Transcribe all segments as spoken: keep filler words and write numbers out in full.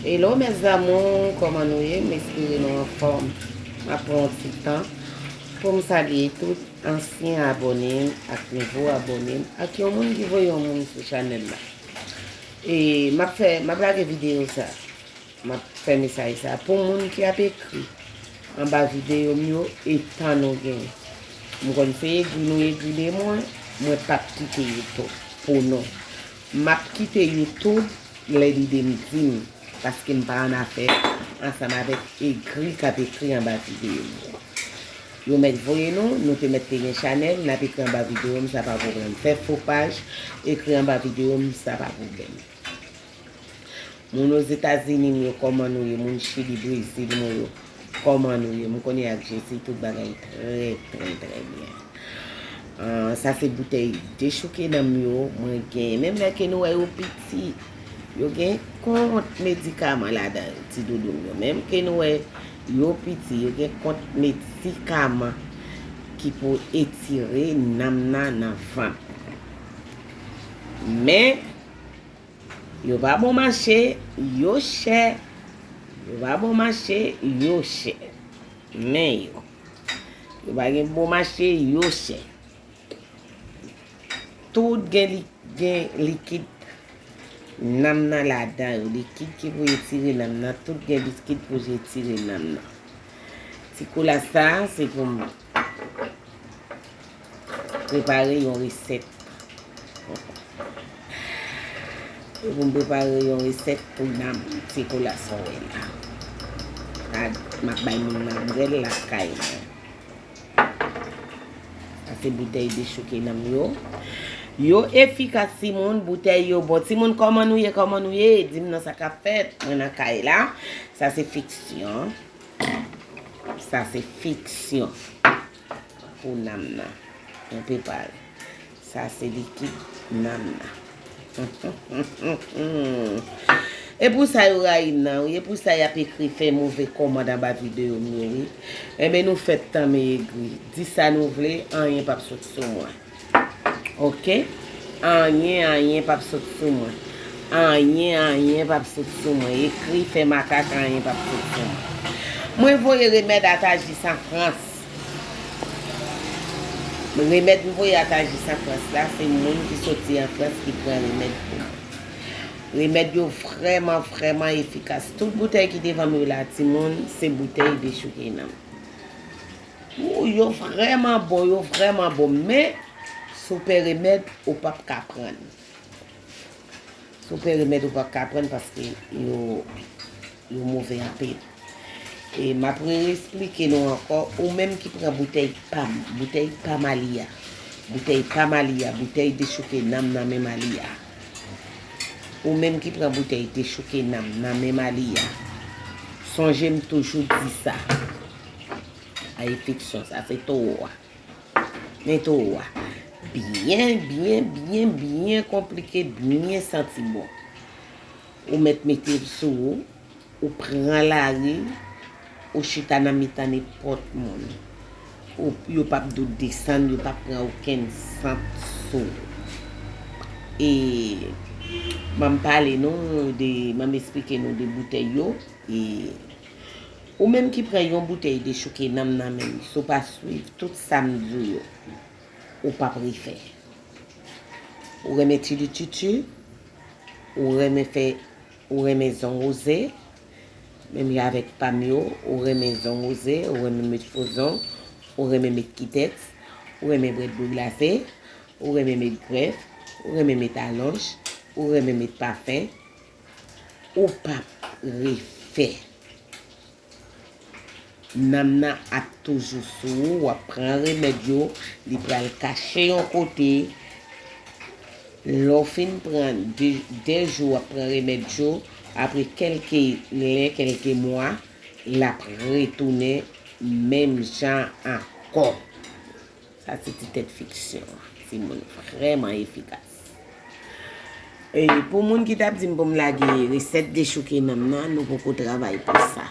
Hello mes amours, kòman nou ye? M espere nou anfòm. M ap pran yon ti tan pou m salye tout ansyen abòne m ak nouvo abòne m ak yon moun ki voye yon moun sou chanèl la. E m ap fè, m ap lage videyo sa. M ap fè mesaj sa pou moun ki ap ekri anba videyo m yo, e tan nou gen. M konn se egri nou egri de mwen, mwen p ap kite YouTube pou nou. M ap kite YouTube lè lide m di m, paske m pa annafè ansanm avèk egri k ap ekri anba videyo m yo. Yo mèt voye nou, nou te mèt te gen chanèl, n ap ekri anba videyo m, sa pa pwoblèm. Fè fo paj, ekri anba videyo m, sa pa pwoblèm. Moun Ozetazini m yo, kòman nou ye? Moun Chili, Brezil mwen yo, kòman nou ye? M konnen ak Jezi tout bagay trè, trè, trè byen. Ah, sa se boutèy dechouke nanm yo mwen genyen. Menm lè ke nou wè yo piti, yo gen kont medikaman ladan yo, ti doudoun yo. Menm ke nou wè yo piti, yo gen kont medikaman ki pou etire nanm nan nan vant. Men, yo pa bon mache, yo chè. Yo pa bon mache, yo chè. Men yo. Yo pa gen bon mache, yo chè. Tout gen li, gen likid nanm nan ladan yo. Likid ki pou etire nanm nan, tout gen likid pou etire nanm nan. Ti kola sa, se pou m prepare yon resèt. Se pou m prepare yon resèt pou nanm, ti kola sa w wè la. A, m ap bay moun manzèl lakay mwen. Sa se boutèy dechouke nanm yo. Yo efikas, timoun, boutèy yo bon. Timoun, kòman nou ye, kòman nou ye? Di m nan sa k ap fèt. Mwen nan kay la. Sa se fiksyon. Sa se fiksyon pou nanm nan. Mwen prepare. Sa se likid nanm nan. E pou sa yo rayi m nan, wi. E pou sa y ap ekri fè move kòmand anba videyo m yo, wi. Enben, nou fèt tanmen egri. Di sa nou vle, anyen p ap sot sou mwen. Oke? Anyen, anyen p ap sot sou mwen. Anyen, anyen p ap sot sou mwen. Ekri, fè makak, anyen p ap sot sou mwen. Mwen voye remèd Atajis an Frans. Remèd m voye Atajis an Frans la, se moun ki soti an Frans ki pran remèd pou mwen. Remèd yo vrèman, vrèman efikas. Tout boutèy ki devan m yo la, timoun, se boutèy dechouke nanm. Ou, yo vrèman bon, yo vrèman bon. Men, si w pè remèd, ou p ap ka pran. Si w pè remèd, ou p ap ka pran paske yo, yo move anpil. E m ap re-eksplike nou ankò, ou menm ki pran boutèy pam, boutèy pam Aliya, boutèy pam Aliya, boutèy dechouke nanm nan men m Aliya. Ou menm ki pran boutèy dechouke nanm nan men m Aliya. Sonje m toujou di sa. A efeksyon sa, se towo a. Men towo a. Byen, byen, byen, byen konplike, byen santi bon. Ou mèt mete l sou ou, ou pran lari, ou chita nan mitan nenpòt moun. Ou, yo p ap di w desann, yo p ap pran okenn sant sou ou. E, ban m pale nou de, ban m esplike nou de boutèy yo. E, ou menm ki pran yon boutèy dechouke nanm nan men m, si w pa swiv tout sa m di w yo, ou p ap refè. Ou renmen tilititi, ou renmen fè, ou renmen zong woze, menm jan avèk pam yo, ou renmen zong woze, ou renmen met fo zong, ou renmen met kitèks, ou renmen bwè dlo glase, ou renmen met grèf, ou renmen met alonj, ou renmen met pafen, ou p ap refè. Nanm nan ap toujou sou ou, w ap pran remèd yo, li pral kache yon kote. Lè w fin pran de, de jou w ap pran remèd yo, apre kèlke lè, kèlke mwa, l ap retounen menm jan ankò. Sa se ti tèt fiksyon an. Timoun, vrèman efikas. E pou moun ki t ap di m pou m lage resèt dechouke nanm nan, nou poko travay pou sa.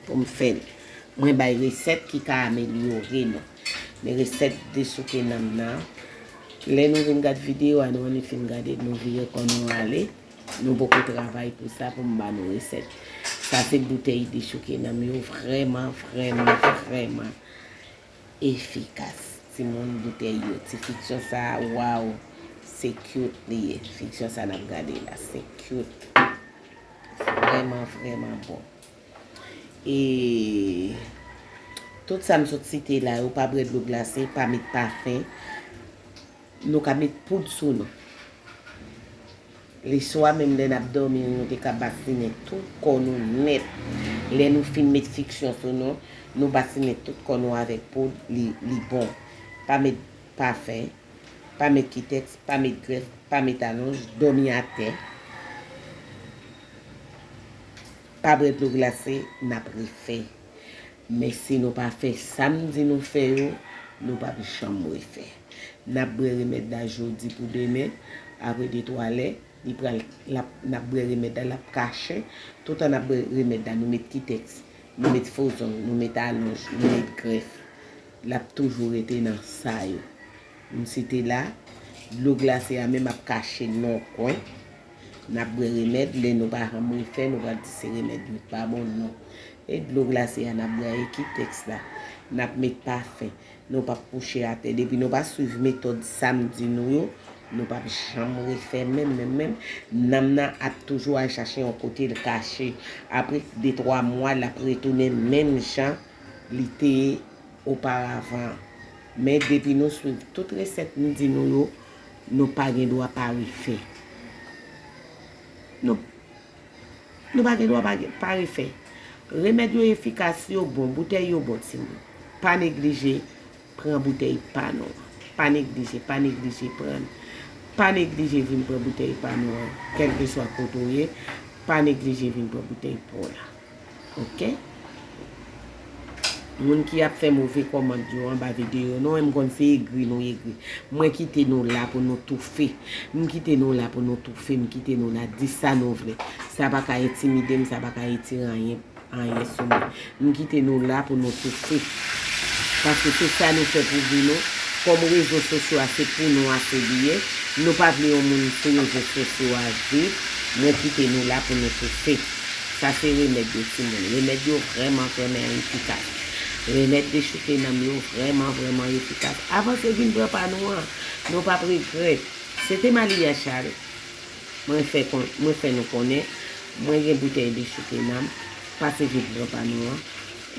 Pou m fè l. Mwen bay resèt ki ka amelyore nou. Men resèt dechouke nanm nan, lè nou vin gad videyo a, nou annik fin gade, nou vire kò nou ale. Nou poko travay pou sa, pou m ba nou resèt. Sa se boutèy dechouke nanm yo, vrèman, vrèman, vrèman efikas. Timoun, boutèy yo, ti fiksyon sa, waw, se cute li ye. Fiksyon sa n ap gade la, se cute. Vrèman, vrèman bon. E tout sa m sot site la yo, pa bwè dlo glase, pa met pafen. Nou ka met poud sou nou. Leswa menm lè n ap dòmi, nou te ka basinen tout kò nou nèt. Lè nou fin met fiksyon sou nou, nou basinen tout kò nou avèk poud, li, li bon. Pa met pafen, pa met kitèks, pa met grèf, pa met alonj, dòmi atè. Pa bwè dlo glase, n ap refè. Men si nou pa fè sa m di nou fè yo, nou p ap janm refè. N ap bwè remèd la jodi pou demen, apre de twa lè, li pral, l ap, n ap bwè remèd la, l ap kache. Toutan n ap bwè remèd la, nou met kitèks, nou met fo zong, nou met alonj, nou met grèf. L ap toujou rete nan sa yo. M site la, dlo glase a menm ap kache nan yon kwen. N ap bwè remèd, lè nou pa janm refè, nou pral di se remèd yo k pa bon, non. E dlo glase a n ap bwè a, e kitèks la, n ap met pafen. Nou p ap kouche atè. Depi nou pa swiv metòd sa m di nou yo, nou p ap janm refè menm, menm, menm. Nanm nan ap toujou al chache yon kote l kache. Apre de twa mwa, l ap retounen menm jan li te ye oparavan. Men depi nou swiv tout resèt m di nou yo, nou pa gen dwa pa refè. Nou, nou pa gen dwa pa, pa refè. Remèd yo efikas, yo bon, boutèy yo bon, timoun. Pa neglije pran boutèy pa nou an. Pa neglije, pa neglije pran. Pa neglije vin pran boutèy pa nou an, kèlkeswa kote w ye. Pa neglije vin pran boutèy pa w la. Oke? Moun ki ap fè move kòmantè yo anba videyo, non, m konn se egri nou egri. Mwen kite nou la pou nou toufe. M kite nou la pou nou toufe, m kite nou la, di sa nou vle. Sa pa ka entimide m, sa pa ka retire anyen, anyen sou mwen. M kite nou la pou nou toufe. Paske se sa nou fè pou vi nou. Kòm rezo sosyo a se pou nou a se li ye. Nou pa vle yon moun sou rezo sosyo a viv. Mwen kite nou la pou nou toufe. Sa se remèd yo, timoun. Remèd yo vrèman, vrèman efikas. Remèd dechouke nanm yo vrèman, vrèman efikas. Avanse vin pran pa nou an. Nou p ap regrèt. Se te Malia Charles. Mwen fè kon-, mwen fè nou konnen. Mwen gen boutèy dechouke nanm. Pase vin pran pa nou an.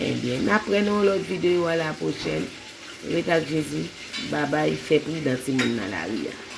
Ebyen, n ap wè nan yon lòt videyo a la pwochèn. Ret ak Jezi. Babay. Fè pridan timoun nan lari a.